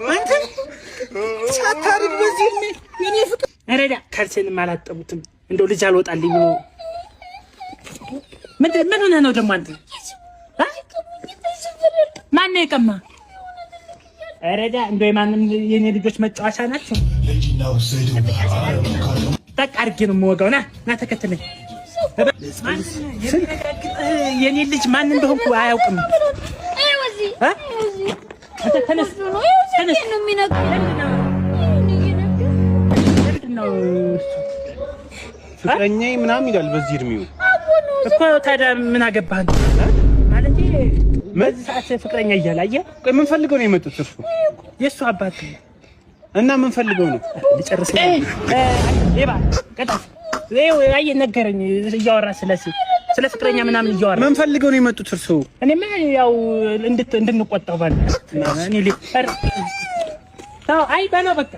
አንተ ሳታርግ በዚህ እድሜ የኔ ፍቅር ረዳ ካልሴንም አላጠቡትም። እንደው ልጅ አልወጣልኝ ብሎ ምንድን ምን ሆነህ ነው ደግሞ አንተ? ማነው የቀማ? ረዳ እንደው የማንም የኔ ልጆች መጫወቻ ናቸው። ጠቅ አድርጌ ነው የምወጋው። ና ና ተከተለኝ። የኔ ልጅ ማን እንደሆንኩ አያውቅም። ተነስ ተነስ። ነው ፍቅረኛዬ ምናምን ይላል በዚህ እድሜው እኮ። ታዲያ ምን አገባህ ማለት በዚህ ሰዓት ፍቅረኛ እያለ አየህ። ቆይ ምን ፈልገው ነው የመጡት? እርሱ የእሱ አባት እና ምን ፈልገው ነው? ልጨርስ። ሌባ ቀጣፍ። አየህ ነገረኝ፣ እያወራ ስለ ፍቅረኛ ምናምን እያወራ ምን ፈልገው ነው የመጡት እርሱ? እኔማ ያው እንድንቆጣው ባለ እኔ አይ በለው በቃ።